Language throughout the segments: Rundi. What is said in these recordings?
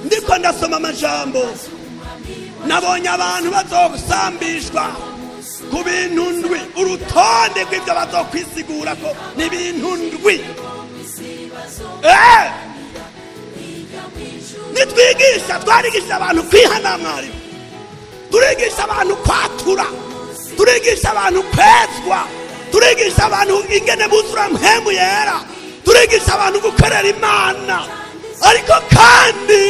Ndiko ndasoma amajambo, nabonye abantu bazosambishwa ku bintu ndwi. Urutonde rw'ibyo bazokwisigura ko ni ibintu ndwi. Nitwigisha, twarigisha abantu kwihana, mwarimu, turigisha abantu kwatura, turigisha abantu kwezwa, turigisha abantu ingene buzura Mpwemu Yera, turigisha abantu gukorera Imana. Ariko kandi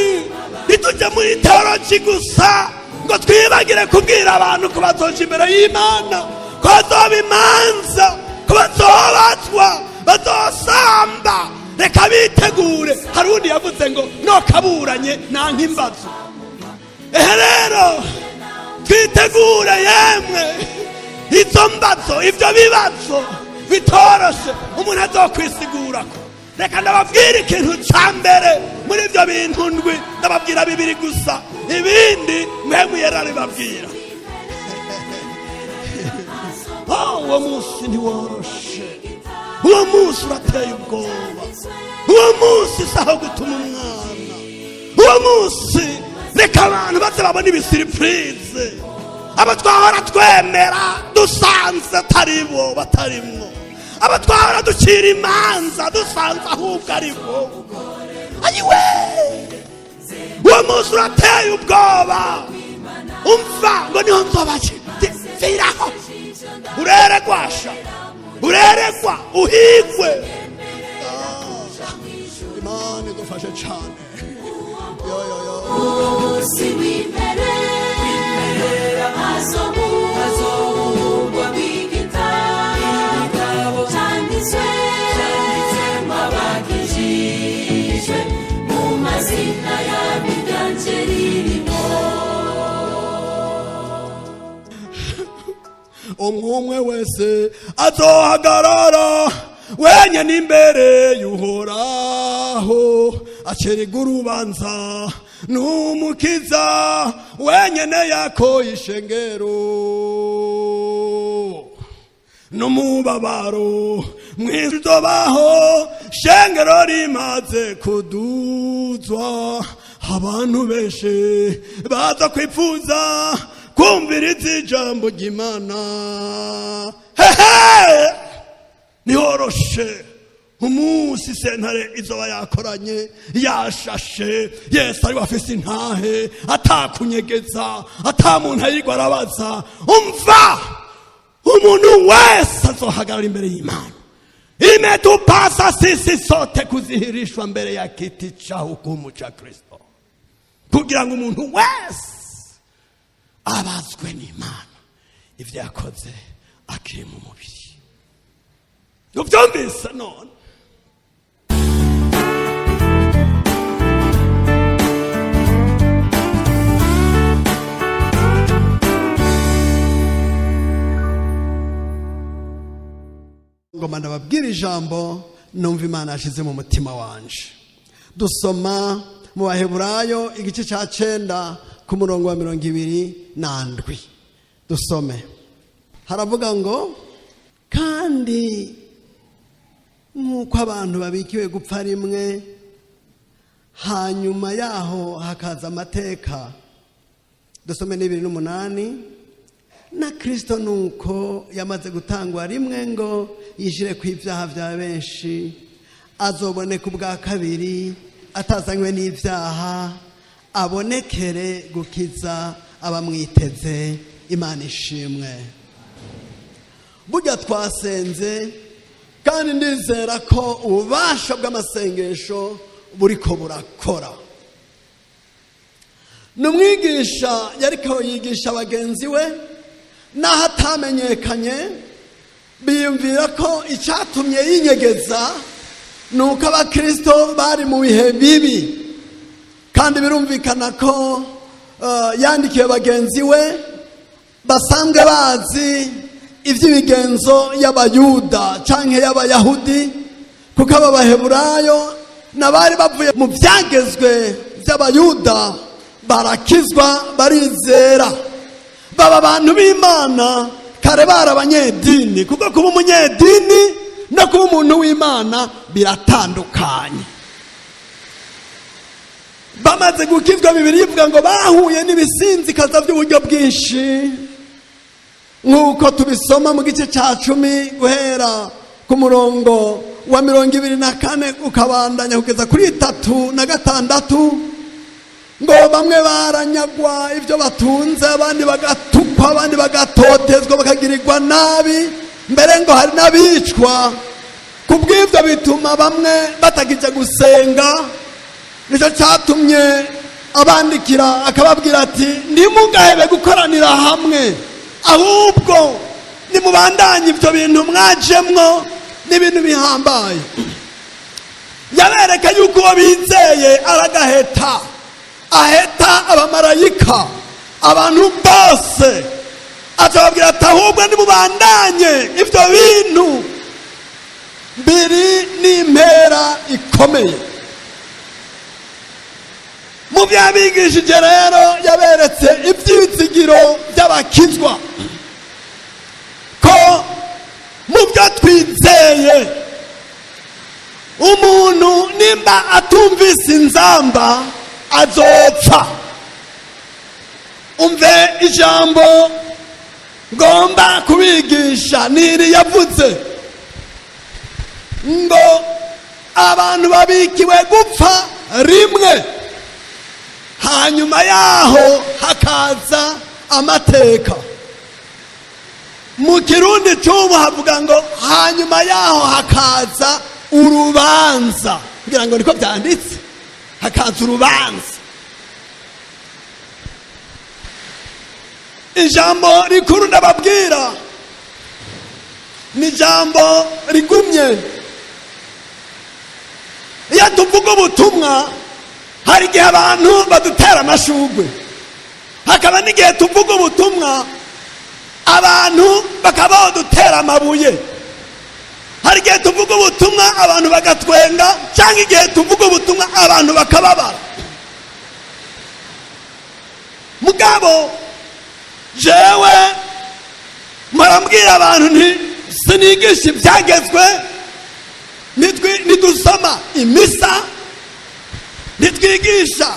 ntitujye muri théologie gusa ngo twibagire kubwira abantu ko bazoja imbere y'Imana, ko bazoba imanza, ko bazobazwa, bazosamba. Reka bitegure. Hari uwundi yavuze ngo nokaburanye nanka imbazo. Ehe, rero twitegure yemwe izo mbazo, ibyo bibazo bitoroshe umuntu azokwisigurako. Reka ndababwira ikintu cya mbere muri ibyo bintu ndwi. Ndababwira bibiri gusa, ibindi Mpwemu Yera arabibabwira. Oh, uwo munsi ntiworoshe, uwo munsi urateye ubwoba, uwo munsi si aho gutuma umwana. Uwo munsi reka abantu baze babone ibi surprise, abo twahora twemera dusanze atari bo batarimwo, abo twahora ducira imanza dusanze ahubwo ari bo. Ayiwe, uwo munsi urateye ubwoba. Umva ngo niho nzobaciraho. Ureregwasha, ureregwa uhigwe. Ah, Imana idufashe cyane. Yo yo yo. Umunsi w'imbere hazoburwa igitabo cyanditswe abakijijwe mu mazina yabo, iryanje ririmo. Umwe wese azohagarara wenyine imbere y'Uhoraho, acererwa urubanza n'Umukiza wenyine yakoye ishengero. N'umubabaro mwizobaho shengero rimaze kuduzwa, abantu benshi baza kwifuza kumviriza ijambo ry'Imana. Hehe, ntiworoshe umunsi sentare izoba yakoranye, yashashe, Yesu ari wafise intahe, atakunyegeza, ata muntu ayigwa arabaza. Umva, umuntu wese azohagarara imbere y'Imana. Imetupasa sisi sote kuzihirishwa mbele ya kiti cha hukumu cha Kristo, kugira ngo umuntu wese abazwe n'Imana ivyo yakoze akiri mu mubiri. Uvyumvise none? Ngoma ndababwira ijambo numva Imana yashyize mu mutima wanje. Dusoma mu Baheburayo igice cya 9 ku murongo wa 27. Dusome. Haravuga ngo: "Kandi nk'uko abantu babikiwe gupfa rimwe, hanyuma yaho hakaza amateka." Dusome n'28. "Na Kirisito nuko yamaze gutangwa rimwe ngo yishyire ku ibyaha bya benshi, azoboneka ubwa kabiri atazanywe n'ibyaha, abonekere gukiza abamwiteze." Imana ishimwe. Burya twasenze, kandi ndizera ko ububasha bw'amasengesho buriko burakora. Ni umwigisha yariko yigisha bagenzi we, naho atamenyekanye. Biyumvira ko icyatumye yinyegeza ni uko abakirisito bari mu bihe bibi, kandi birumvikana ko yandikiye bagenzi we basanzwe bazi iby'imigenzo y'Abayuda cyangwa y'Abayahudi. Kuko aba Baheburayo n'abari bavuye mu byagezwe by'Abayuda, barakizwa, barizera, baba abantu b'Imana. Kare bari abanyedini, kuko kuba umunyedini no kuba umuntu w'Imana biratandukanye. Bamaze gukizwa, Bibiliya ivuga ngo bahuye n'ibisinzikaza by'uburyo bwinshi, nk'uko tubisoma mu gice cya 10 guhera ku murongo wa 24 ukabandanya kugeza kuri 36, ngo bamwe baranyagwa ibyo batunze, abandi bagatukwa, abandi bagatotezwa, bakagirirwa nabi, mbere ngo hari n'abicwa. Ku bw'ibyo bituma bamwe batakijya gusenga. Nicyo cyatumye abandikira akababwira ati: "Ntimugahebe gukoranira hamwe, ahubwo nimubandanye ibyo bintu mwajemwo n'ibintu bihambaye." Yabereka yuko uwo bizeye aragaheta, aheta abamarayika, abantu bose. Akababwira ati: "Ahubwo nimubandanye ibyo bintu biri n'impera ikomeye." Mu byo yabigishije rero, yaberetse ibyizigiro by'abakizwa, ko mu byo twizeye, umuntu nimba atumvise inzamba azopfa. Umve, ijambo ngomba kubigisha niri yavuze ngo abantu babikiwe gupfa rimwe, hanyuma yaho hakaza amateka. Mu Kirundi cy'ubu havuga ngo hanyuma yaho hakaza urubanza, kugira ngo niko byanditse, hakaza urubanza. Ijambo rikuru ndababwira ni ijambo rigumye. Iyo tuvuga ubutumwa, hari igihe abantu badutera amashugwe, hakaba n'igihe tuvuga ubutumwa abantu bakaba badutera amabuye. Hari igihe tuvuga ubutumwa abantu bagatwenga, cyangwa igihe tuvuga ubutumwa abantu bakababara. Mugabo jewe murambwira abantu nti sinigisha ibyagezwe, ntidusoma imisa, ntitwigisha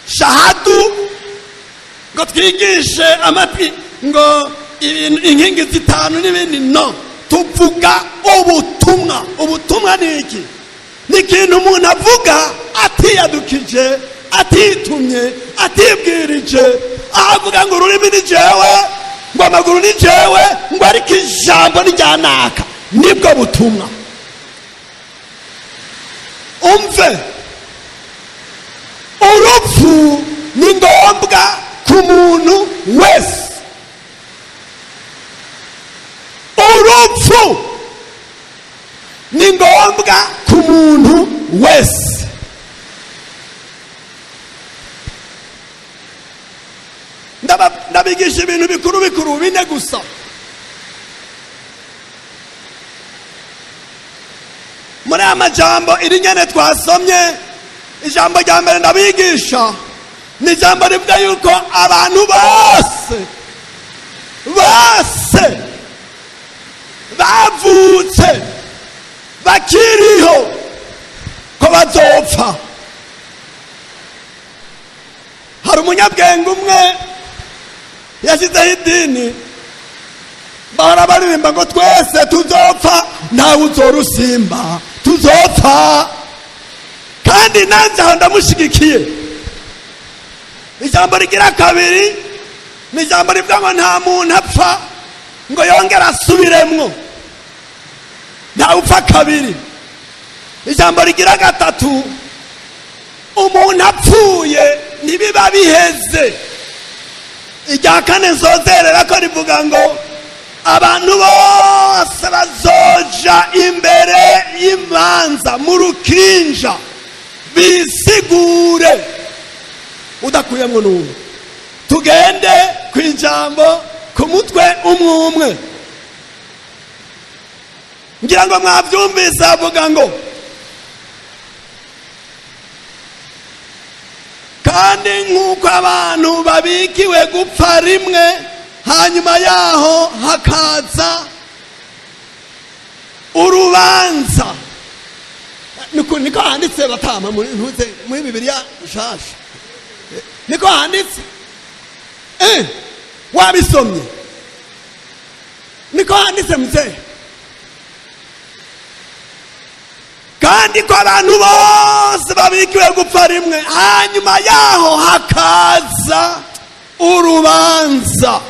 shahadu ngo twigishe amatwi ngo inkingi zitanu n'ibindi. No tuvuga ubutumwa. Ubutumwa ni iki? Ni ikintu umuntu avuga atiyadukije, atitumye, atibwirije, aho avuga ngo ururimi ni jewe, ngo amaguru ni jewe, ngo ariko ijambo ni ryanaka. Nibwo butumwa. Umve, urupfu ni ngombwa ku muntu wese. Urupfu ni ngombwa ku muntu wese. Ndabigisha ibintu bikuru bikuru bine gusa. Muri aya majambo iri nyene twasomye, ijambo rya mbere ndabigisha ni ijambo rivuga yuko abantu bose bose bavutse bakiriho ko bazopfa. Hari umunyabwenge umwe yashyizeho idini, bahora baririmba ngo twese tuzopfa, ntawe uzorusimba, tuzopfa. Kandi nanjye aho ndamushyigikiye. Ijambo rigira kabiri ni ijambo rivuga ngo nta muntu apfa ngo yongere asubiremwo, ntawe upfa kabiri. Ijambo rigira gatatu, umuntu apfuye ntibiba biheze. Irya kane nsozerera ko rivuga ngo abantu bose bazoja imbere y'imanza mu rukinja bisigure, udakuyemo n'umwe. Tugende ku ijambo ku mutwe umwe umwe. Ngira ngo mwabyumvise, avuga ngo kandi nk'uko abantu babikiwe gupfa rimwe, hanyuma yaho hakaza urubanza. Niko handitse, batama muri ntuze muri Bibiliya nshasha, niko handitse. Wabisomye? Niko handitse, mzee. Kandi ko abantu bose babikiwe gupfa rimwe, hanyuma yaho hakaza urubanza.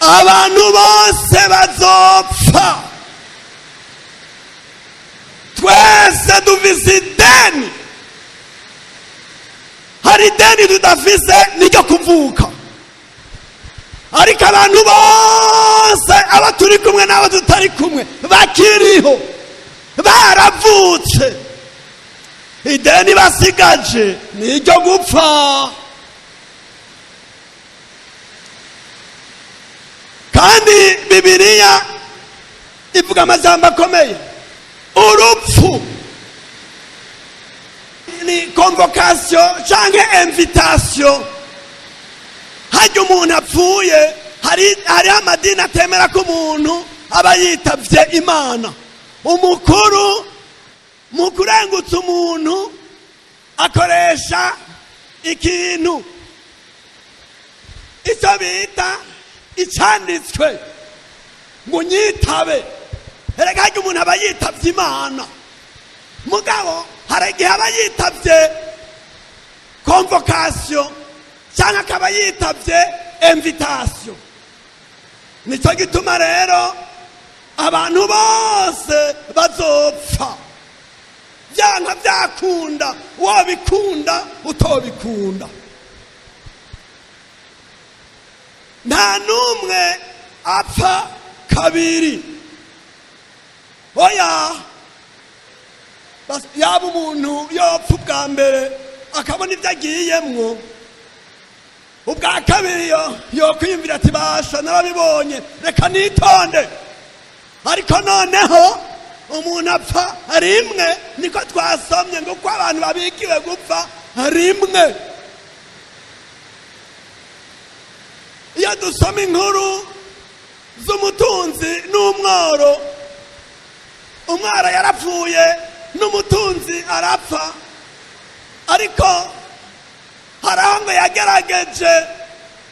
Abantu bose bazopfa. Twese dufise ideni. Hari ideni tudafise, niryo kuvuka. Ariko abantu bose, abo turi kumwe n'abo tutari kumwe, bakiriho baravutse, ideni basigaje niryo gupfa. Kandi Bibiliya ivuga amajambo akomeye. Urupfu ni convocation canke invitation. Hajya umuntu apfuye, hariho amadini atemera ko umuntu aba yitavye Imana. Umukuru mu kurengutsa umuntu akoresha ikintu icyo bita icyanditswe ngo unyitabe. Erega hajya umuntu aba yitavye Imana, mugabo hari igihe aba yitavye convocation cyangwa akaba yitavye invitation. Nicyo gituma rero abantu bose bazopfa, byanka byakunda, wabikunda utobikunda. Nta n'umwe apfa kabiri. Oya. Yaba umuntu yopfa ubwa mbere akabona ibyo agiyemwo, ubwa kabiri yo yokwiyumvira ati basha narabibonye, reka nitonde. Ariko noneho umuntu apfa rimwe, niko twasomye ngo uko abantu babikiwe gupfa rimwe. Iyo dusoma inkuru z'umutunzi n'umworo, umworo yarapfuye n'umutunzi arapfa, ariko hari aho ngo yagerageje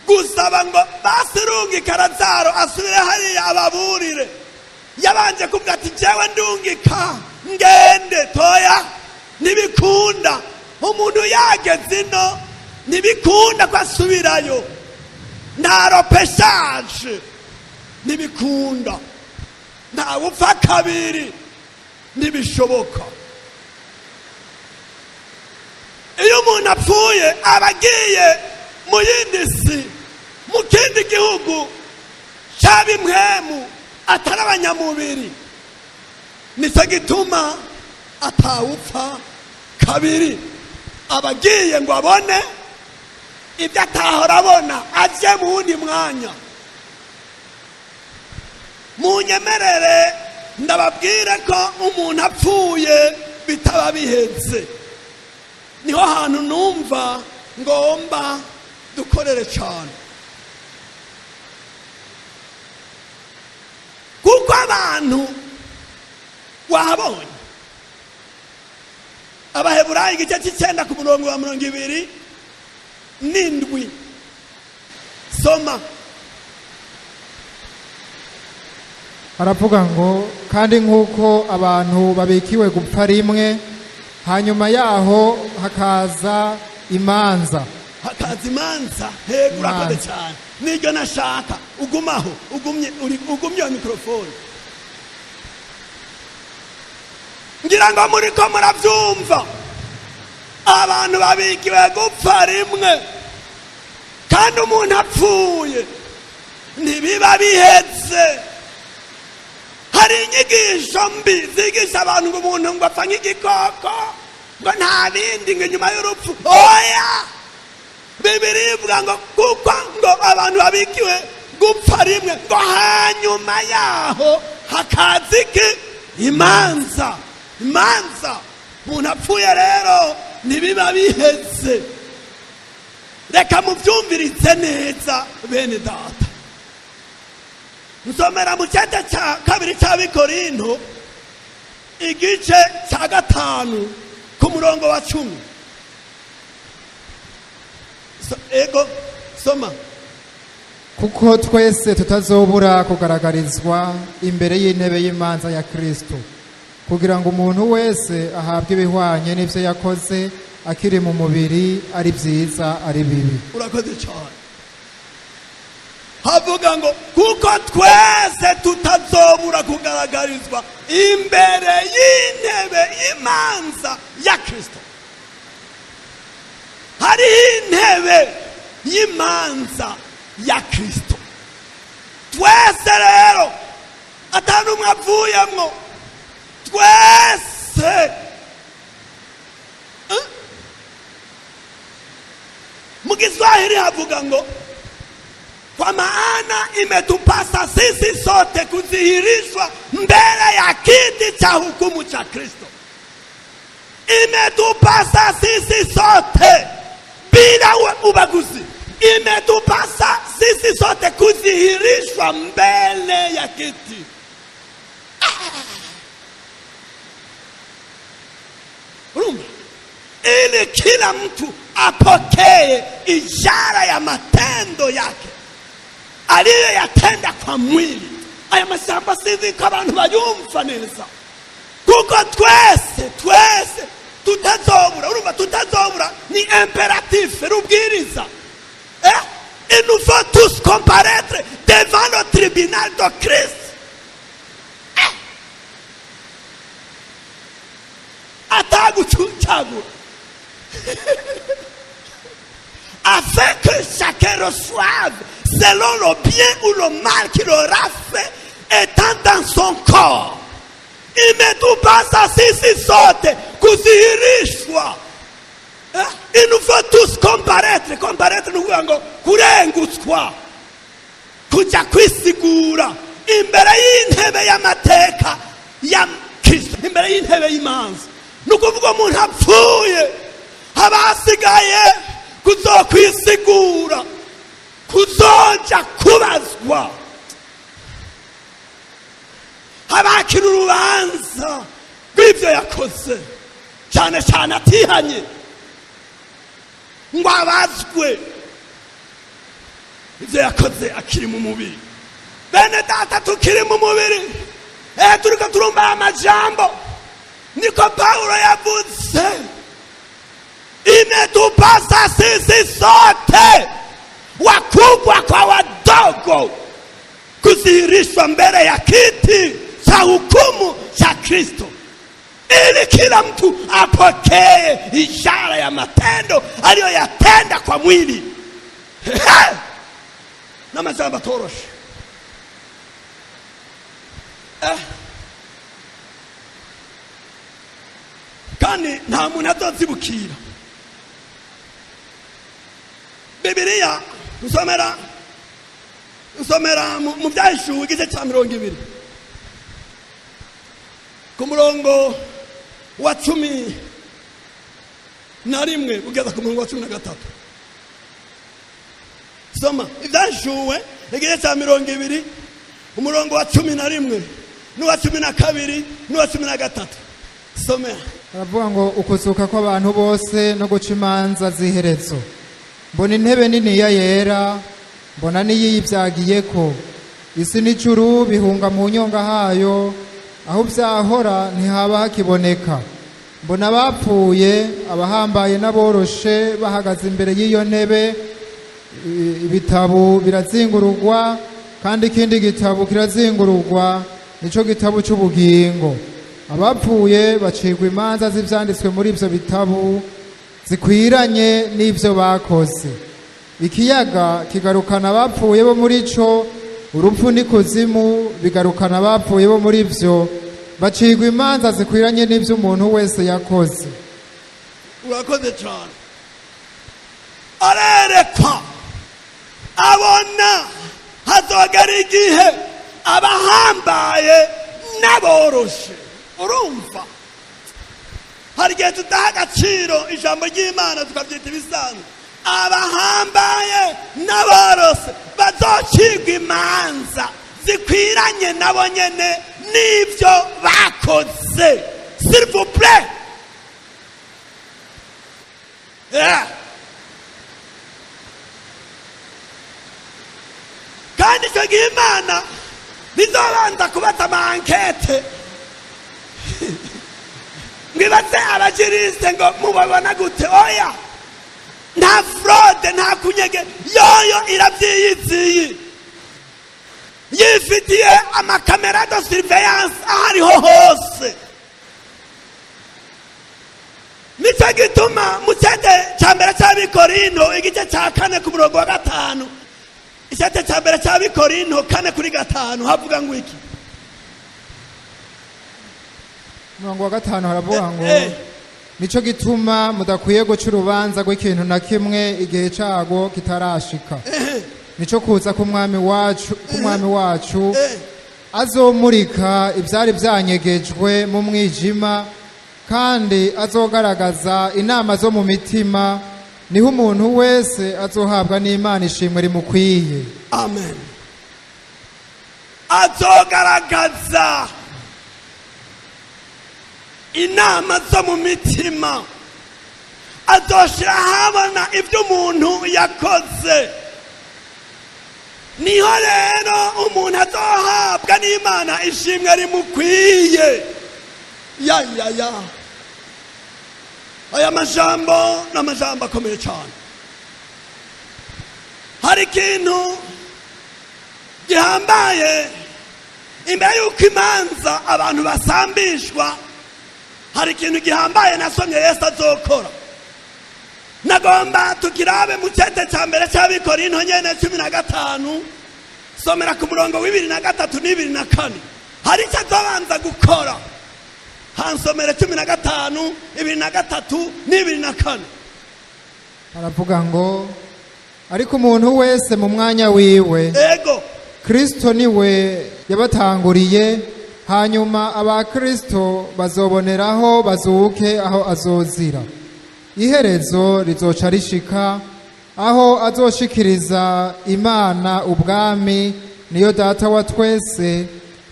gusaba ngo basirungike Lazaro asubire hariya ababurire. Yabanje kuvuga ati jewe ndungika ngende, toya ntibikunda, umuntu yageze ino ntibikunda ko asubirayo, nta repêchage, ntibikunda, nta wupfa kabiri, ntibishoboka. Iyo umuntu apfuye aba agiye mu yindi si, mu kindi gihugu cy'ab'impwemu, atari abanyamubiri. Nicyo gituma atawupfa kabiri, aba agiye ngo abone ibyo atahora abona, aje mu wundi mwanya. Munyemerere ndababwire ko umuntu apfuye bitaba biheze. Niho hantu numva ngomba dukorere cyane, kuko abantu wahabonye. Abaheburayo igice cy'icenda ku murongo wa 27, soma. Aravuga ngo kandi nk'uko abantu babikiwe gupfa rimwe, hanyuma yaho hakaza imanza. Hakaza imanza. Hego, urakoze Imanza. cyane, niryo nashaka. Ugumaho, ugumye ugumye iyo mikrofone. Ngira ngo muriko murabyumva. Abantu babikiwe gupfa rimwe, kandi umuntu apfuye ntibiba biheze. Hari inyigisho mbi zigisha abantu ngo umuntu ngo apfa nk'igikoko, ngo nta bindi, ngo inyuma y'urupfu. Oya, Bibiliya ivuga ngo kuko ngo abantu babikiwe Gupfa rimwe, ngo hanyuma yaho hakaza iki? Imanza. Imanza. Umuntu apfuye rero ntibiba biheze. Reka mubyumvirize neza, bene data. Nsomera mu cyenda cya kabiri cy'Abikorinto, igice cya 5, ku murongo wa 10. Ego, soma. Kuko twese tutazobura kugaragarizwa imbere y'intebe y'imanza ya Kristo, kugira ngo umuntu wese ahabwe ibihwanye n'ibyo yakoze akiri mu mubiri, ari byiza, ari bibi. Urakoze cyane. Havuga ngo kuko twese tutazobura kugaragarizwa imbere y'intebe y'imanza ya Kristo. Hariho intebe y'imanza ya Kristo. Twese rero, atanumwe avuyemwo, twese. Eh? Mu Kiswahili havuga ngo kwa maana imetupasa sisi sote kudhihirishwa mbele ya kiti cha hukumu cha Kristo. Imetupasa sisi sote bila ubaguzi, imetupasa sisi sote kudhihirishwa mbele ya kiti. Ah! Urumva? Ili kila mtu apokee ishara ya matendo yake aliyoyatenda kwa mwili. Aya mashyamba sinzi ko abantu bayumva neza. Kuko twese, twese tutazobura. Urumva, tutazobura ni impératif, rubwiriza, eh? Il nous faut tous comparaître devant le tribunal de Christ, eh? Atagucagura, afin que chacun reçoive selon le bien ou le mal qu'il aura fait étant dans son corps. Imetupasa sisi sote kudhihirishwa. Eh? Il nous faut tous comparaître. Comparaître ni ukuvuga ngo kurengutswa, kujya kwisigura imbere y'intebe y'amateka ya Kristo, imbere y'intebe y'imanza. Ni ukuvuga umuntu apfuye haba hasigaye kuzokwisigura, kuzoja kubazwa, haba hakiri urubanza rw'ibyo yakoze, cyane cyane atihanye ngo abazwe ibyo yakoze akiri mu mubiri. Bene data, tukiri mu mubiri, turiko turumva aya majambo. Niko Paulo yavuze: imetupasa sisi sote, wakubwa kwa wadogo, kudhihirishwa mbele ya kiti cha hukumu cha Kristo, ili kila mtu apokee ishara ya matendo aliyoyatenda kwa mwili. N'amajambo atoroshe, eh. Kandi nta muntu azozibukira. Bibiliya, nsomera mu Byahishuwe, igice cya 20, ku murongo wa 11 kugeza ku murongo wa 13. Soma Ibyahishuwe, igice cya 20, umurongo wa 11 n'uwa 12 n'uwa 13. Somera. Baravuga ngo ukuzuka kw'abantu bose no guca imanza z'iherezo. Mbona intebe niniya yera, mbona n'iyivyagiyeko. Isi n'ijuru bihunga mu nyonga hayo, aho vyahora ntihaba hakiboneka. Mbona abapfuye, abahambaye n'aboroshe, bahagaze imbere y'iyo ntebe. Ibitabo birazingurugwa, kandi ikindi gitabo kirazingurugwa, nico gitabo c'ubugingo. Abapfuye bacirwa imanza z'ivyanditswe muri ivyo bitabo zikwiranye n'ivyo bakoze. Ikiyaga kigarukana abapfuye bo muri co, urupfu n'ikuzimu bigarukana abapfuye bo muri vyo, bacirwa imanza zikwiranye n'ivyo umuntu wese yakoze. Urakoze cyane. Arerekwa, abona Hazogera igihe abahambaye n'aboroshe. Urumva, hari igihe tudaha agaciro ijambo ry'Imana, tukabyita ibisanzwe. Abahambaye n'aboroshe bazocirwa imanza zikwiranye nabo nyene n'ibyo bakoze. S'il vous plaît. Yeah. Kandi icyo gihe Imana ntizobanza kubaza ama enquêtes ngo ibaze aba juristes ngo mubabona gute. Oya, nta fraude, nta kunyege. Yoyo irabyiyiziye, yifitiye ama caméras de surveillance aho ariho hose. Nicyo gituma mu cyete cya mbere cy'Abikorinto, igice cya 4 ku murongo wa 5, icyete cya mbere cy'Abikorinto 4:5, havuga ngo iki? Umurongo wa 5 haravuga ngo: "Nico gituma mudakwiye guca urubanza rw'ikintu na kimwe igihe cago kitarashika, nico kuza k'umwami wacu, k'umwami wacu, azomurika ivyari vyanyegejwe mu mwijima, kandi azogaragaza inama zo mu mitima, niho umuntu wese azohabwa n'Imana ishimwe rimukwiye." Amen. Azogaragaza inama zo mu mitima, azoshira ahabona ibyo umuntu yakoze. Niho rero umuntu azohabwa n'Imana ishimwe rimukwiye. Ya ya ya, aya majambo ni amajambo akomeye cyane. Hari ikintu gihambaye imbere y'uko imanza abantu basambishwa. Hari ikintu gihambaye nasomye Yesu azokora, nagomba tukirabe mu cyete cya mbere cy'Abikorinto nyene, 15. Somera ku murongo wa 23 na 24. Hari icyo azobanza gukora. Hansomere 15, 23 na 24. Aravuga ngo: "Ariko umuntu wese mu mwanya wiwe. Kristo niwe yabatanguriye, hanyuma aba Kristo bazoboneraho bazuke aho azozira. Iherezo rizoca rishika aho azoshikiriza Imana ubwami, niyo Data wa twese,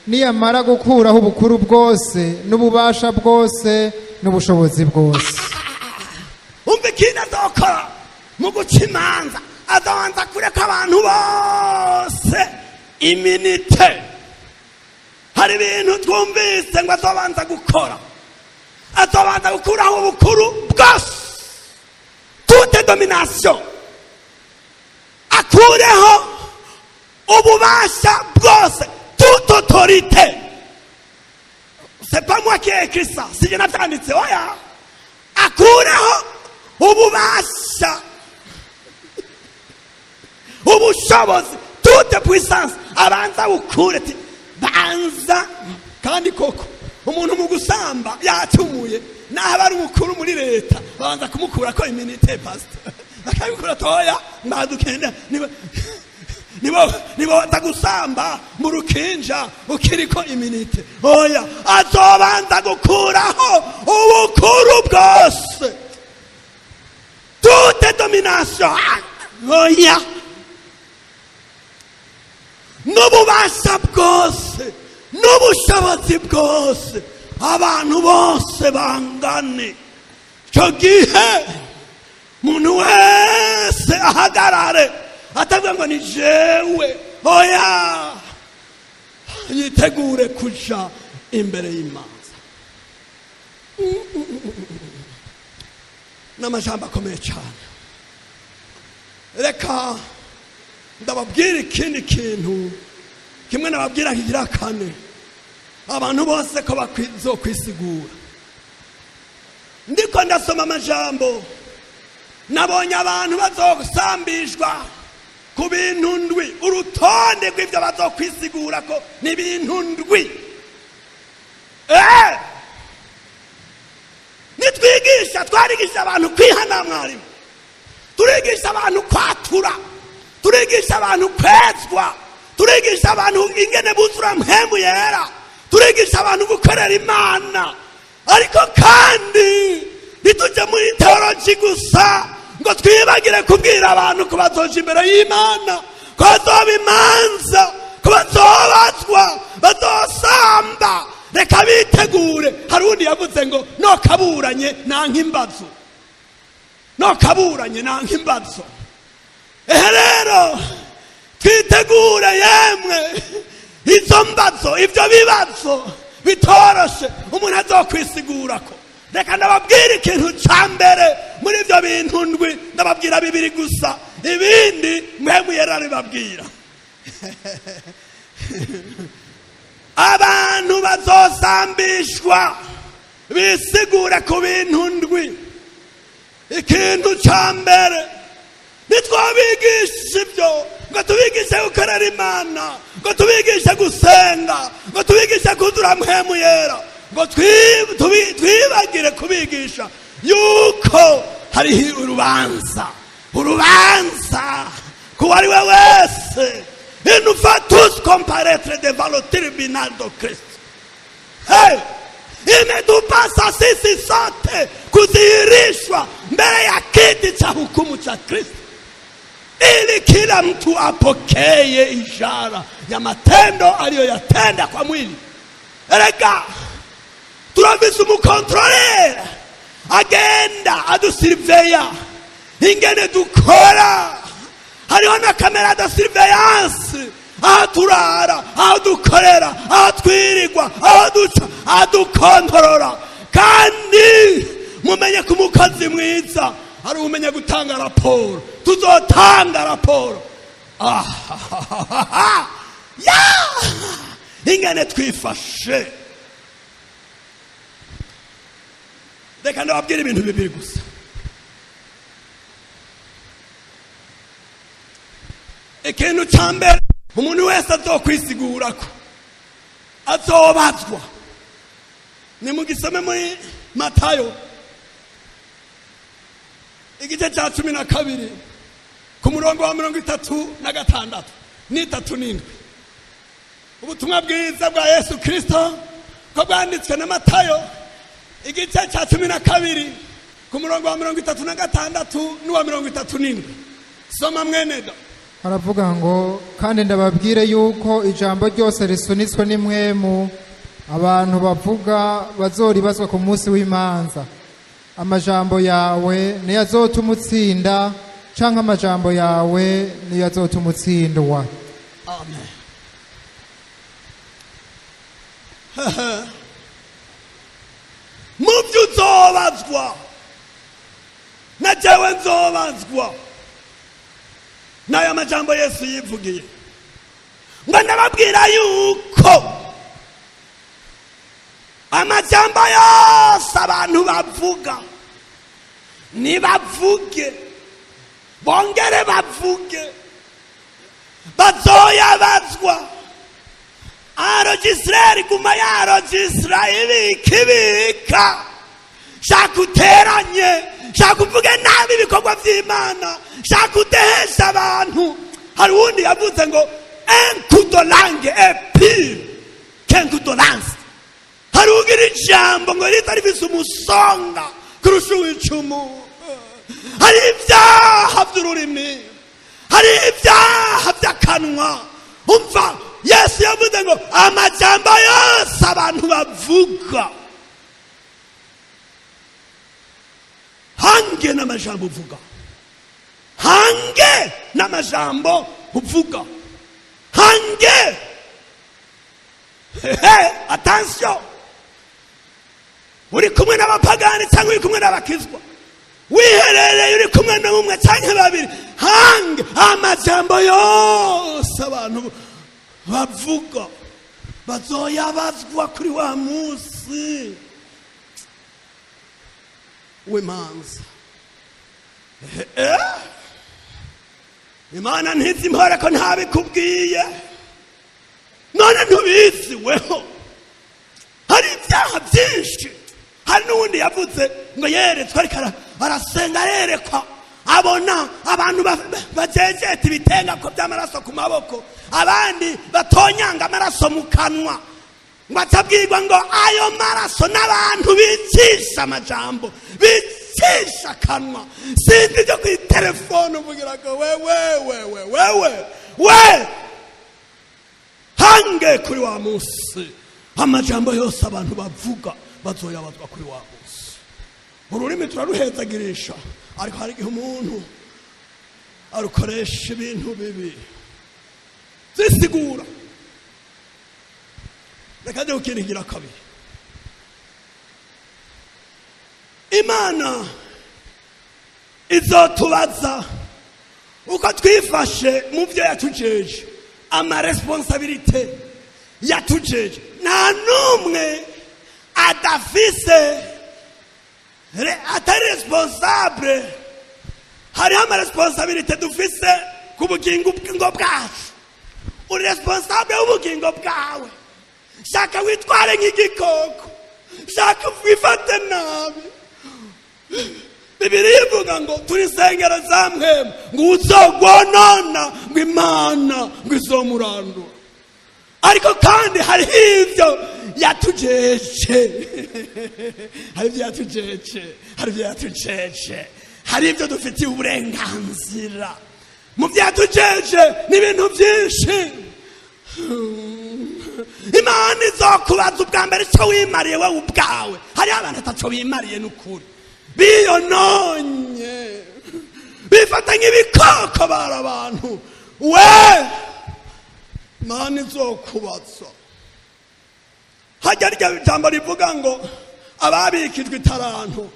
niyamara gukuraho ubukuru bwose n'ububasha bwose n'ubushobozi bwose." Umva ikindi azokora mu guca imanza: azobanza kureka abantu bose immunité. Hari ibintu twumvise ngo azobanza gukora: azobanza gukuraho ubukuru bwose, toute domination, akureho ububasha bwose, toute autorité. C'est pas moi qui ai écrit ça, si je navyanditse. Oya, akureho ububasha, ubushobozi, toute puissance, abanza bukure ti banza. Kandi koko umuntu mu gusamba yacumuye, naho aba ari umukuru muri leta, babanza kumukura ko immunité, pastor, bakabikura toya mbadukenda niba nibo nibo gusamba mu rukinja ukiriko immunité. Oya, azobanza gukuraho ubukuru bwose, toute domination. Oya, n'ububasha bwose n'ubushobozi bwose, abantu bose bangane. Icyo gihe umuntu wese ahagarare, atavuga ngo ni jewe. Oya, yitegure kuja imbere y'imanza. N'amajambo akomeye cyane. Reka ndababwira ikindi kintu kimwe nababwira kigira kane: abantu bose ko bakwisigura. Ndiko ndasoma amajambo, nabonye abantu bazosambishwa ku bintu ndwi. Urutonde rw'ibyo bazokwisigura ko ni ibintu ndwi. Nitwigisha, twarigisha abantu kwihana, mwarimu, turigisha abantu kwatura, turigisha abantu kwezwa. Turigisha abantu ingene buzura Mpwemu Yera. Turigisha abantu gukorera Imana. Ariko kandi ntitujye muri théologie gusa ngo twibagire kubwira abantu ko bazoja imbere y'Imana, ko bazoba imanza, ko bazobazwa, bazosamba. Reka bitegure. Hari uwundi yavuze ngo nokaburanye nanka imbazo, nokaburanye nanka imbazo. Ehe, rero twitegure yemwe izo mbazo, ibyo bibazo bitoroshe umuntu azokwisigurako. Reka ndababwira ikintu cya mbere muri ibyo bintu ndwi. Ndababwira bibiri gusa, ibindi Mpwemu Yera bibabwira. Abantu bazosambishwa bisigure ku bintu ndwi. Ikintu cya mbere, nitwabigisha ibyo ngo tubigishe gukorera Imana, ngo tubigishe gusenga, ngo tubigishe kuzura Mpwemu Yera, ngo twibagire kubigisha yuko hariho urubanza, urubanza kuwo ari we wese, il nous faut tous comparaître devant le tribunal de Christ. Hey! Imetupasa sisi sote kudhihirishwa mbele ya kiti cha hukumu cha Kristo ili kila mtu apokee ishara ya matendo aliyoyatenda kwa mwili. Erega turafise umu contrôleur agenda adusiriveya ingene dukora. Hariho na caméra de surveillance aho turara, aho dukorera, aho twirirwa, aho duca, adukontorora. Kandi mumenye ko umukozi mwiza ari umenya gutanga raporo. Tuzotanga raporo. Ah, ya ingene twifashe. Reka ndababwira ibintu bibiri gusa. Ikintu cya mbere umuntu wese azokwisigurako, azobazwa, ni mugisome muri Matayo igice cya 12 ku murongo wa 36 n'37. Ubutumwa bwiza bwa Yesu Kirisito ko bwanditswe na Matayo, igice cya 12 ku murongo wa 36 n'uwa 37. Soma, mweneda. Haravuga ngo: "Kandi ndababwire yuko ijambo ryose risunitswe n'impwemu abantu bavuga bazoribazwa ku munsi w'imanza. Amajambo yawe niyo azotuma utsinda canke amajambo yawe niyo azotuma utsindwa." Amen. Mu byo uzobazwa, na jewe nzobazwa, n'aya majambo Yesu yivugiye ngo: "Ndababwira yuko amajambo yose abantu bavuga, nibavuge bongere bavuge, bazoyabazwa." Enregistreur guma yarogisitara, ibika, ibika. Shaka uteranye, shaka uvuge nabi ibikorwa by'Imana, shaka udehesha abantu. Hari uwundi yavuze ngo: "Un coup de langue est pire qu'un coup de lance." Hari ugira ijambo ngo rita rifise umusonga kurusha uw'icumu. Hari ibyaha by'ururimi, hari ibyaha by'akanwa. Umva, Yesu yavuze ngo amajambo yose abantu bavuga, hange n'amajambo uvuga, hange n'amajambo uvuga, hange. Hehe, attention, uri kumwe n'abapagani cyangwa uri kumwe n'abakizwa, wiherereye, uri kumwe n'umwe cyangwa babiri, hange. Amajambo yose abantu bavuga bazoyabazwa kuri wa munsi w'imanza. Imana ntizi impore ko ntabikubwiye, none ntubizi weho. Hari ibyaha byinshi. Hari n'uwundi yavuze ngo yeretswe ariko arasenga, arerekwa, abona abantu bajejeta ibitenga ko by'amaraso ku maboko. Abandi batonyanga amaraso mu kanwa, ngo atabwirwa ngo ayo maraso n'abantu bicisha amajambo, bicisha akanwa. Sinzi ibyo kuri telefone uvugira ngo wewe, wewe, wewe, we hange. Kuri wa munsi amajambo yose abantu bavuga bazoyabazwa kuri wa munsi. Ururimi turaruhezagirisha, ariko hari igihe umuntu arukoresha ibintu bibi zisigura. Reka njye kukintu kabiri. Imana izotubaza uko twifashe mu byo yatujeje, amaresponsabilités yatujeje. Nta n'umwe adafise atari responsable. Hariho amaresponsabilités dufise ku bugingo bwacu. Uri responsable w'ubugingo bwawe. Shaka witware nk'igikoko, shaka wifate nabi, Bibiliya ivuga ngo turi insengero za Mpwemu, ngo uzogwonona, ngo Imana ngo izomurandura. Ariko kandi hariho ibyo yatujeje, hari ibyo yatujeje, hari ibyo yatujeje, hari ibyo dufitiye uburenganzira. Mu byo yatujeje ni ibintu byinshi. Imana izokubaza ubwa mbere icyo wimariye wowe ubwawe. Hariho abantu ataco bimariye n'ukuri, biyononye, bifata nk'ibikoko, bari abantu we. Imana izokubaza hajya rya jambo rivuga ngo ababikijwe itaranto.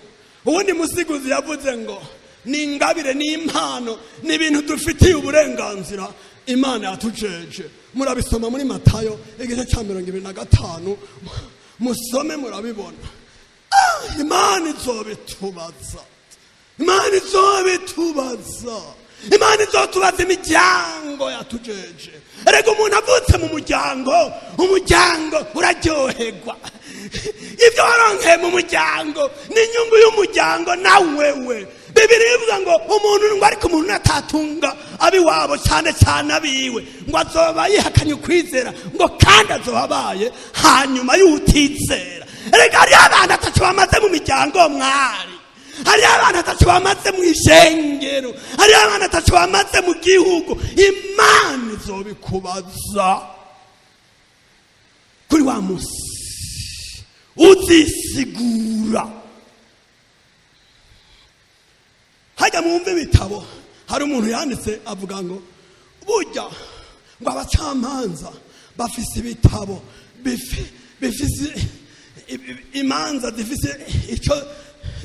Ubundi musiguzi yavuze ngo ni ingabire, ni impano, ni ibintu dufitiye uburenganzira Imana yatujeje. Murabisoma muri Matayo igice cya 25, musome murabibona. Ah, Imana izobitubaza, Imana izobitubaza, Imana izotubaza imiryango yatujeje. Erega umuntu avutse mu muryango, umuryango uraryoherwa. Ibyo waronkeye mu muryango ni inyungu y'umuryango na wewe. Bibiliya ivuga ngo umuntu ngo, ariko umuntu natatunga abiwabo, cyane cyane abiwe, ngo azoba yihakanye ukwizera, ngo kandi azoba abaye hanyuma y'utizera. Erega hariho abantu ataco bamaze mu miryango mwari, hariho abantu ataco bamaze mu ishengero, hariho abantu ataco bamaze mu gihugu. Imana izobikubaza kuri wa musi, uzisigura. Hajya mwumve ibitabo, hari umuntu yanditse avuga ngo burya ngo abacamanza bafise ibitabo bifise imanza zifise icyo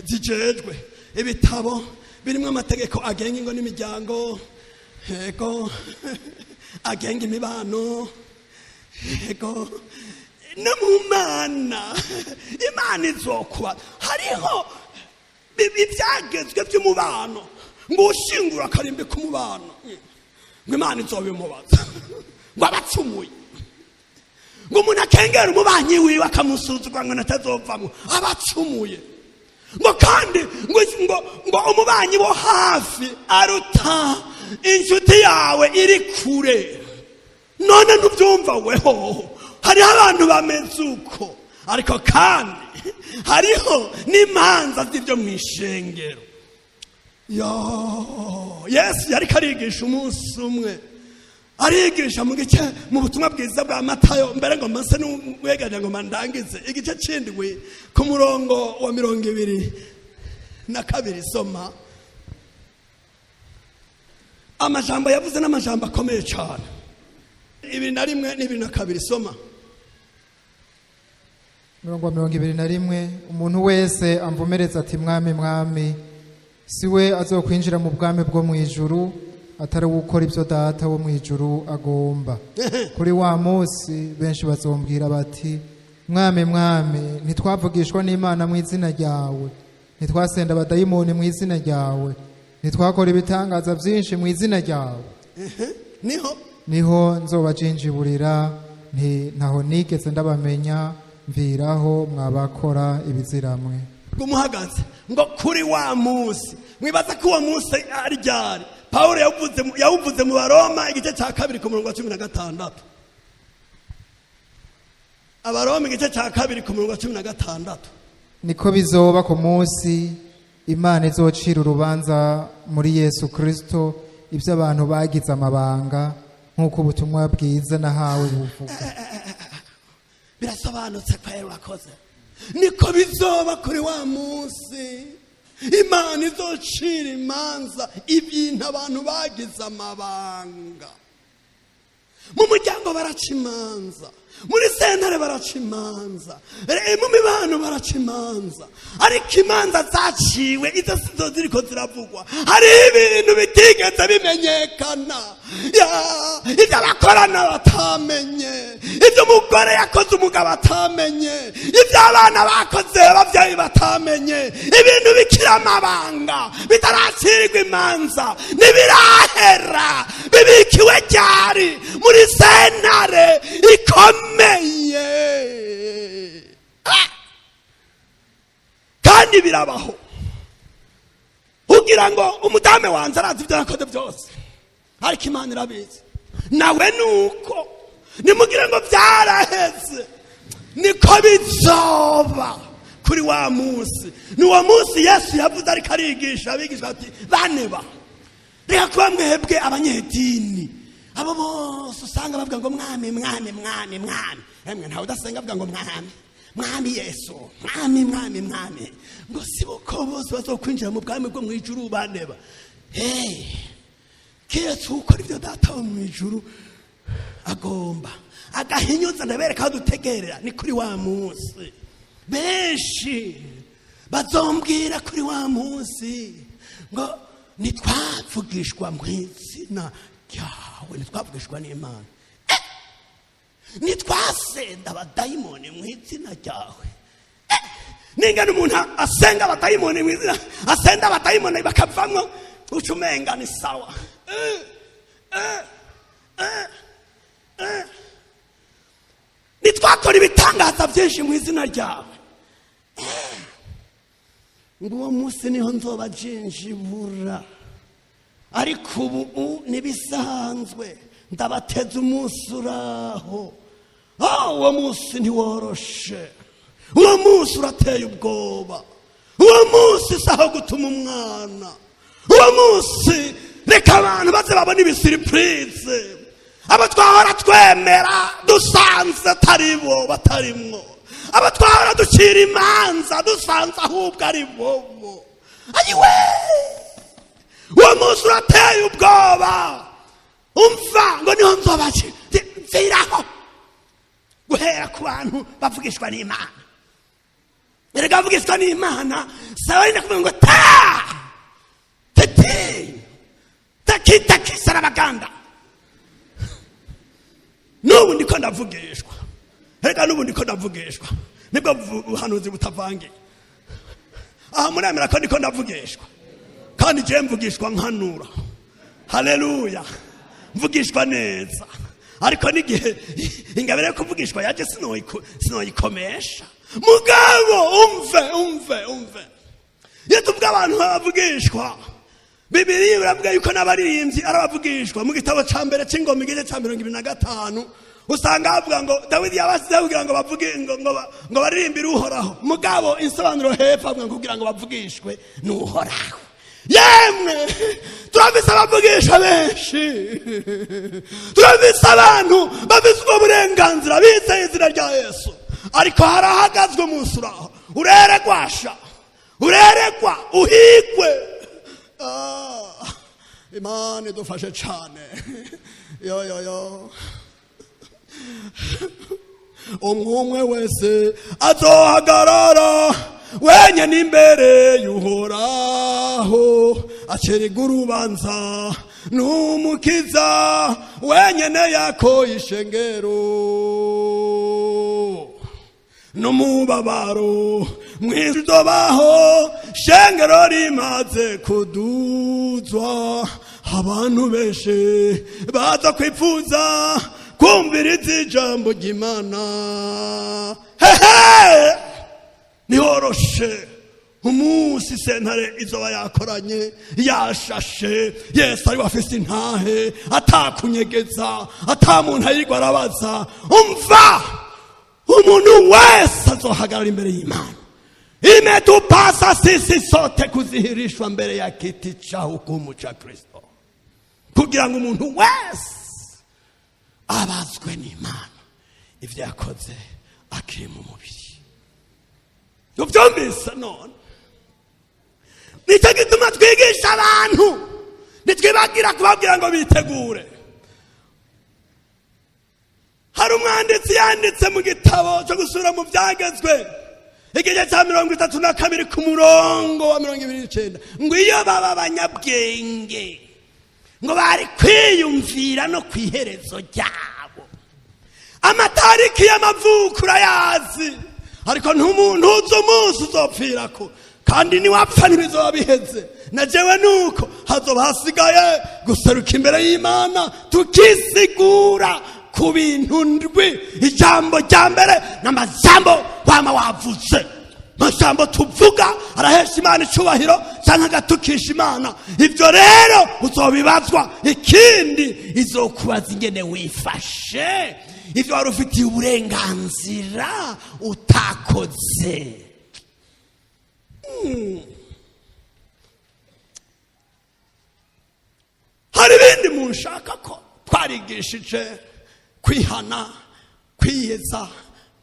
zijejwe, ibitabo birimo amategeko agenga ingo n'imiryango, yego, agenga imibano, yego, no mu mana. Imana izokuba hariho ibyagezwe by'umubano, ngo ushingura akarimbi k'umubano, ngo Imana izobimubaza, ngo abacumuye, ngo umuntu akengera umubanyi wiwe akamusuzugura, ngo natazovamo, abacumuye. Ngo kandi ngo umubanyi wo hafi aruta inshuti yawe iri kure. None ntubyumva weho? Hariho abantu bameze uko, ariko kandi hariho n'imanza z'ibyo mu ishengero. Yo, Yesu yariko arigisha umunsi umwe, arigisha mu gice mu butumwa bwiza bwa Matayo. Mbere ngo mbase n'uweganya ngo mandangize, igice 7 ku murongo wa 22. Soma amajambo yavuze, n'amajambo akomeye cyane. 21 n'22, soma. Mirongo wa 21: "Umuntu wese amvumereza ati: 'Mwami, Mwami,' si we azokwinjira mu bwami bwo mu ijuru, atari gukora ibyo Data wo mu ijuru agomba. Kuri wa munsi benshi bazombwira bati: 'Mwami, Mwami, ntitwavugishwa n'Imana mu izina ryawe? Ntitwasenda abadayimoni mu izina ryawe? Ntitwakora ibitangaza byinshi mu izina ryawe?' Niho Niho nzobajinjiburira nti: 'Ntaho nigeze ndabamenya, mviraho mwabakora ibiziramwe.'" Ngo umuhagaze ngo kuri wa munsi. Mwibaza ko uwo munsi ari ryari? Pawulo yawuvuze mu Baroma igice cya 2 ku murongo wa 16. Abaroma igice cya 2 ku murongo wa 16. Niko bizoba ku munsi Imana izocira urubanza muri Yesu Kristo ibyo abantu bagize amabanga, nk'uko ubutumwa bwiza nahawe buvuga. Birasobanutse kwera, urakoze. Niko bizoba kuri wa munsi Imana izocira imanza ibintu abantu bagize amabanga. Mu muryango baraca imanza, muri sentare baraca imanza, mu mibano baraca imanza, ariko imanza zaciwe izo sizo ziriko ziravugwa. Hari ibintu bitigeze bimenyekana, ibyo abakorana batamenye, ibyo umugore yakoze umugabo atamenye, ibyo abana bakoze ababyeyi batamenye, ibintu bikiri amabanga bitaracirwa imanza, ntibirahera, bibikiwe ryari muri sentare ikomeye. Kandi birabaho ugira ngo umudamu wanjye arazi ibyo yakoze byose, ariko Imana irabizi. Nawe nuko nimugire ngo byaraheze, niko bizoba kuri wa munsi. Ni uwo munsi Yesu yavuze ariko arigisha abigisha ati baneba, reka kuba mwebwe abanyedini abo bose usanga bavuga ngo mwami mwami mwami mwami, emwe ntawe udasenga avuga ngo mwami mwami Yesu mwami mwami mwami, ngo si uko bose bazokwinjira mu bwami bwo mu ijuru baneba. Hey, keretse ukora ibyo Data wo mu ijuru agomba agahinyuza ndabereka aho dutegerera. Ni kuri wa munsi benshi bazombwira kuri wa munsi ngo ntitwavugishwa mu izina ryawe, ntitwavugishwa n'Imana, ntitwasenda abadayimoni mu izina ryawe. Ningana umuntu asenga abadayimoni mu izina, asenda abadayimoni bakavamwo, uca umenga ni sawa. Nitwakora ibitangaza byinshi mu izina ryawe. Ngo uwo munsi niho nzoba jinjibura, ariko ubu nibisanzwe ndabateza umunsi uraho. Uwo munsi ntiworoshe, uwo munsi urateye ubwoba, uwo munsi saho gutuma umwana, uwo munsi reka abantu baze babone ibisiripurize. Abo twahora twemera dusanze atari bo batarimwo, abo twahora ducira imanza dusanze ahubwo ari bobo. Ayiwe, uwo munsi urateye ubwoba. Umva ngo niho nzoba nziraho guhera ku bantu bavugishwa n'Imana. Erega bavugishwa n'Imana sawa ndakuvuga ngo ta teti taki taki sarabaganda. N'ubu ndiko ndavugishwa, erega n'ubu ndiko ndavugishwa, nibwo buhanuzi butavangiye. Aha muremera ko ndiko ndavugishwa, kandi je mvugishwa nkanura. Haleluya, mvugishwa neza. Ariko n'igihe ingabire yo kuvugishwa yaje sinoyikomesha. Mugabo umve umve umve, iyo tuvuga abantu bavugishwa, Bibiliya iravuga yuko n'abaririmbyi arabavugishwa. Mu gitabo ca mbere c'Ingoma igice ca 25 usanga bavuga ngo Dawidi yabasize kugira ngo bavuge ngo baririmbire Uhoraho. Mugabo insobanuro hepfo avuga ngo kugira ngo bavugishwe n'Uhoraho. Yemwe turafise abavugisha benshi, turafise abantu bafise ubwo burenganzira bizeye izina rya Yesu, ariko harahagazwe umunsi uraho ureregwasha, ureregwa uhigwe. Imana idufashe cane. Yo yo yo, umwe wese azohagarara wenyine imbere y'Uhoraho, acirwa urubanza n'Umukiza wenyine yakoye ishengero. N'umubabaro mwinshi uzobaho, shengero rimaze kuduzwa, abantu benshi baza kwifuza kumviriza ijambo ry'Imana. Hehe, ntiworoshe Umunsi sentare izoba yakoranye, yashashe, Yesu ari wafise intahe, atakunyegeza, ata muntu ayirwa arabaza. Umva, umuntu wese azohagarara imbere y'Imana. Imetupasa sisi sote kuzihirishwa mbere ya kiti cha hukumu cha Kristo, kugira ngo umuntu wese abazwe n'Imana ivyo yakoze akiri mu mubiri. Uvyumvise? None nicyo gituma twigisha abantu, ntitwibagira kubabwira ngo bitegure. Hari umwanditsi yanditse mu gitabo cyo gusubira mu Byagezwe, igice cya 32, ku murongo wa 29, ngo iyo baba abanyabwenge, ngo bari kwiyumvira no ku iherezo ryabo. Amatariki y'amavuko urayazi, ariko ntumuntu uzi umunsi uzopfirako. Kandi niwapfa ntibizoba biheze. Na jewe nuko hazoba hasigaye guseruka imbere y'Imana, tukisigura ku bintu ndwi. Ijambo rya mbere ni amajambo wama wavuze. Amajambo tuvuga arahesha Imana icubahiro cyangwa agatukisha Imana. Ibyo rero uzobibazwa. Ikindi, izokubaza ingene wifashe, ibyo wari ufitiye uburenganzira utakoze. Hari ibindi munshaka ko twarigishije: kwihana, kwiyeza,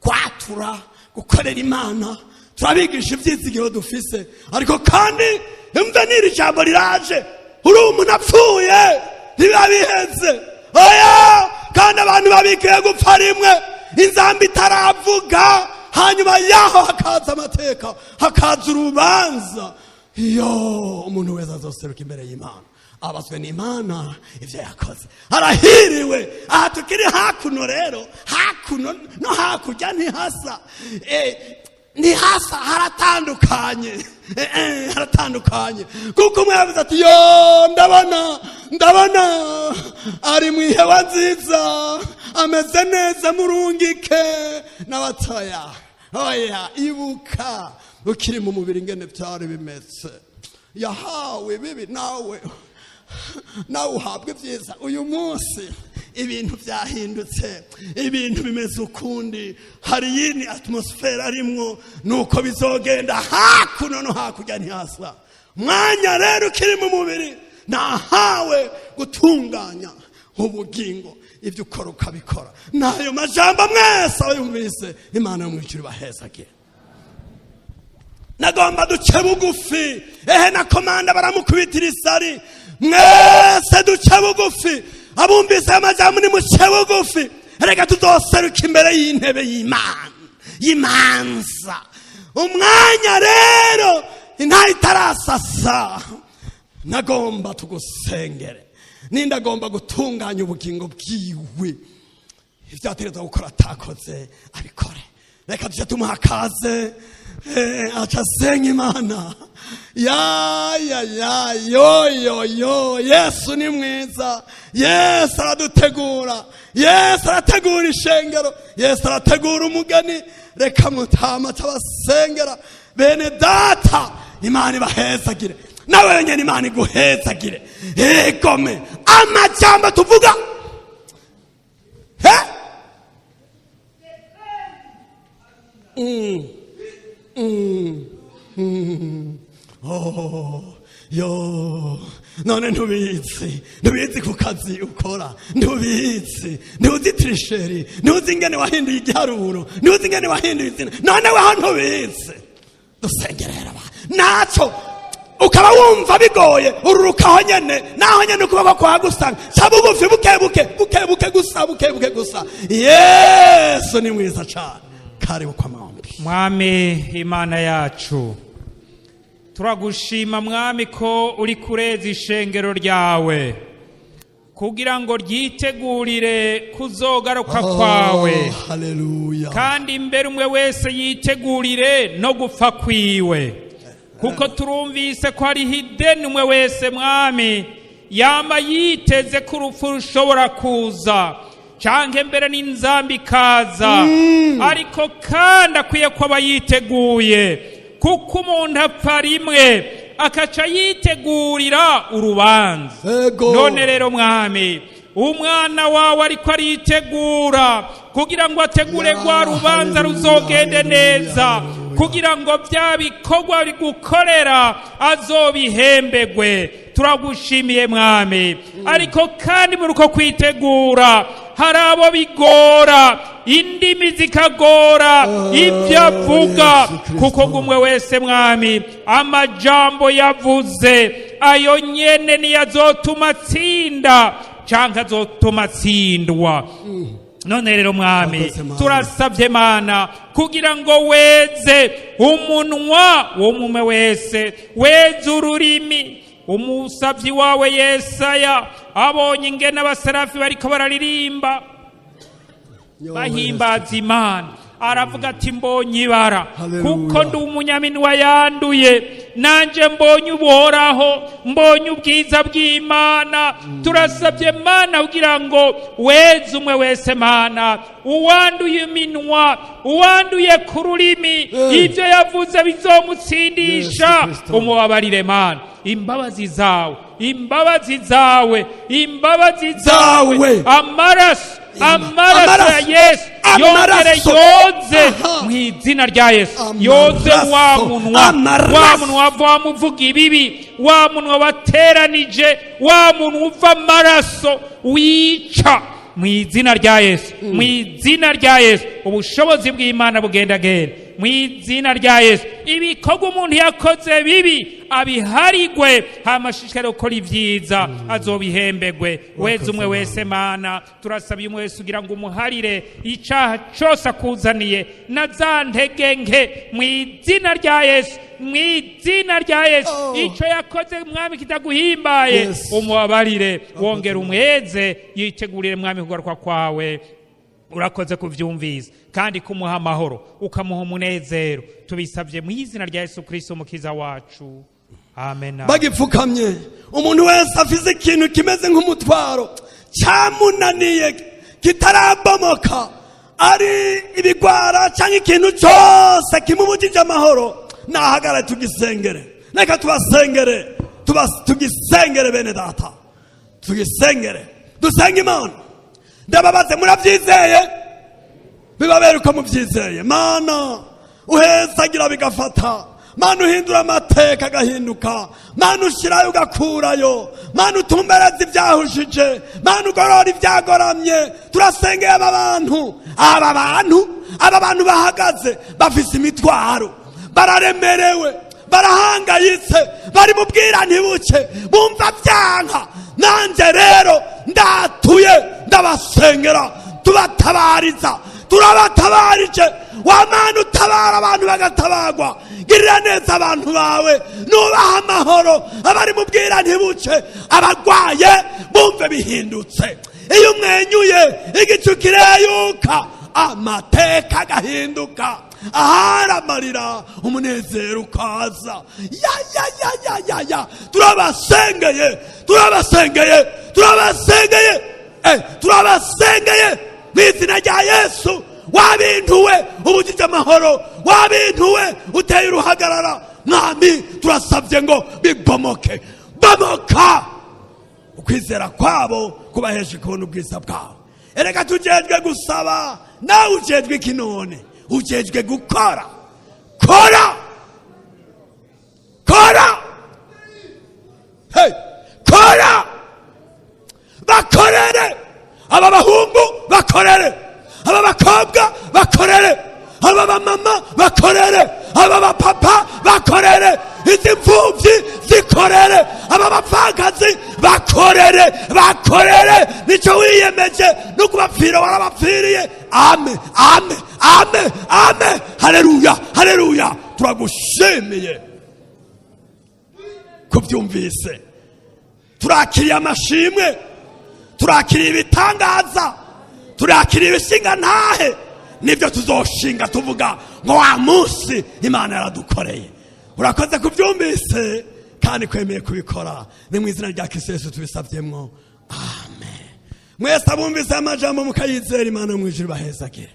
kwatura, gukorera Imana. Turabigisha ibyizigiro dufise. Ariko kandi imve n'iri jambo riraje: uri umuntu apfuye ntibiba biheze, oya. Kandi abantu babikiye gupfa rimwe, inzamba itaravuga, hanyuma yaho hakaza amateka, hakaza urubanza. Iyo umuntu wese azoseruka imbere y'Imana, abazwe n'Imana ibyo yakoze. Arahiriwe aha tukiri hakuno. Rero hakuno no hakurya ntihasa. Ntihasa, haratandukanye. Haratandukanye, kuko umwe yavuze ati: "Yo, ndabona, ndabona ari mu ihewa nziza, ameze neza, murungike." N'abatoya: "Oya, ibuka ukiri mu mubiri ingene byari bimeze. Yahawe bibi, nawe nawe uhabwa ibyiza." Uyu munsi ibintu byahindutse, ibintu bimeze ukundi, hari yindi atmosphère arimwo. Nuko bizogenda hakuno no hakurya ntihasa. Mwanya rero ukiri mu mubiri, nahawe gutunganya ubugingo, ibyo ukora ukabikora. N'ayo majambo mwese abayumvise, Imana yo mu ijuru ibahezagire. Nagomba duce bugufi. Ehe, na komanda baramukubitira isari. Mwese duce bugufi. Abumvise aya majambo, ni muce bugufi. Reka tuzoseruka imbere y'intebe y'Imana y'imanza. Umwanya rero intahe itarasasa, nagomba tugusengere. Ninde agomba gutunganya ubugingo bwiwe, ibyo ategerezwa gukora atakoze abikore? Reka tujye tumuha kaze, aca asenga Imana. Ya ya ya, yo yo yo, Yesu ni mwiza. Yesu aradutegura, Yesu arategura ishengero, Yesu arategura umugeni. Reka mutama tabasengera. Bene data, Imana ibahezagire. Nawe wenyine Imana iguhezagire. Egome, amajambo tuvuga he. Oh, yo, none ntubizi, ntubizi ku kazi ukora, ntubizi, ntuzi tricherie, ntuzi ingene wahinduye igiharuro, ntuzi ingene wahinduye izina. None weho ntubizi. Dusengerera ba naco ukaba wumva bigoye, ururukaho nyene, naho nyene ukuboko kwagusanga. Ca bugufi, buke buke, buke buke gusa, buke buke gusa. Yesu ni mwiza cane. Karibu kwa maombi. Mwami Imana yacu, turagushima Mwami ko uri kureza ishengero ryawe kugira ngo ryitegurire kuzogaruka kwawe. Oh, haleluya. Kandi imbere umwe wese yitegurire no gupfa kwiwe, kuko turumvise ko hariho ideni umwe wese, Mwami, yama yiteze ko urupfu rushobora kuza canke mbere n'inzamba ikaza. Ariko kandi akwiye ko aba yiteguye, kuko Kuko umuntu apfa rimwe, akaca yitegurira urubanza. Ego. None rero mwami, umwana wawe ariko aritegura kugira ngo ategure rwa rubanza ruzogende neza, kugira ngo bya bikorwa bigukorera azobihembegwe. Turagushimiye mwami. Ariko kandi muri uko kwitegura hari abo bigora, indimi zikagora ibyo avuga, Yesu Kristo. kuko ngo umwe wese mwami, amajambo yavuze ayo nyene niyo azotuma atsinda canke azotuma atsindwa. None rero mwami, Urakoze, Mana. turasabye mana kugira ngo weze umunwa w'umwe wese, weze ururimi. Umusabyi wawe Yesaya abonye ingene abaserafi bariko bararirimba bahimbaza Imana, aravuga ati: "Mbonye ibara, Haleluya. kuko ndi umunyaminwa yanduye, nanje mbonye ubuhoraho, mbonye ubwiza bw'Imana." Turasabye mana kugira ngo weze umwe wese mana, uwanduye iminwa, uwanduye ku rurimi, ibyo yavuze bizomutsindisha, Yesu Kristo. umubabarire mana. Imbabazi zawe, imbabazi zawe, imbabazi zawe, Zawe. amaraso, amaraso ya Amaraso. Yesu yongere Amaraso. yoze Aha. mu izina rya Yesu, Amaraso. yoze wa munwa, wa Amaraso. munwa wamuvuga ibibi, wa munwa wateranije, wa munwa uva amaraso wica, mu izina rya Yesu, mu izina rya Yesu. Ubushobozi bw'Imana bugendagenda mu izina rya Yesu. Ibikorwa umuntu yakoze bibi abiharigwe, hamashishikare gukora ibyiza, azobihembegwe. Weze umwe wese mana. Turasaba umwe wese kugira ngo umuharire icaha cose akuzaniye na za ntege nke, mu izina rya Yesu, mu izina rya Yesu. Oh. Ico yakoze mwami kitaguhimbaye, umubabarire, wongera umweze, yitegurire mwami kugaruka kwawe. Urakoze kuvyumvise kandi kumuha amahoro, ukamuha umunezero. Tubisabye mu izina rya Yesu Kristo umukiza wacu, amen. Bagipfukamye, umuntu wese afise ikintu kimeze nk'umutwaro cyamunaniye kitarabomoka, ari ibigwara cyangwa ikintu cyose kimubujije amahoro, nahagara tugisengere. Reka tubasengere, tugisengere bene data, tugisengere, dusenge Imana. Ndababaze, murabyizeye? Bibabere uko mubyizeye. Mana uhezagira bigafata, mana uhindura amateka agahinduka, mana ushyirayo ugakurayo, mana utumbereza ibyahushije, mana ugorora ibyagoramye, turasengeye aba bantu, aba bantu, aba bantu bahagaze bafise imitwaro, bararemerewe, barahangayitse, bari mu bwirantibuke, bumva byanka. Nanjye rero ndatuye, ndabasengera, tubatabariza, turabatabarije. Wa mana utabara abantu bagatabagwa, girira neza abantu bawe, nubaha amahoro abari mu bwirantibuke, abarwaye bumve bihindutse. Iyo umwenyuye igicu kireyuka, amateka agahinduka, ahari amarira umunezero ukaza. Ya ya ya ya ya ya, turabasengeye, turabasengeye, turabasengeye, turabasengeye mu izina rya Yesu. Wabintuwe ubujije amahoro, wabintuwe uteye uruhagarara, mwami turasabye ngo bibomoke, bomoka. Ukwizera kwabo kubahesha kubona ubwiza bwawe. Erega tujejwe gusaba, nawe ujejwe iki? None ujejwe gukora. Kora, kora, hey, kora. Bakorere aba bahungu, bakorere aba bakobwa, bakorere aba bamama, bakorere aba bapapa, bakorere izi mfubyi, zikorere aba bapfakazi, bakorere, bakorere. Nicyo wiyemeje, no kubapfira warabapfiriye. Ame, ame, ame, ame. Haleluya, haleluya. Turagushimiye kubyumvise. Turakiriye amashimwe, turakiriye ibitangaza, turakiriye ibishinga ntahe, nibyo tuzoshinga tuvuga ngo wa munsi Imana yaradukoreye. Urakoze kubyumvise kandi kwemeye kubikora. Ni mu izina rya Kristo Yesu tubisabyemwo, amen. Mwese abumvise amajambo mukayizera, Imana mu ijuru bahezagire.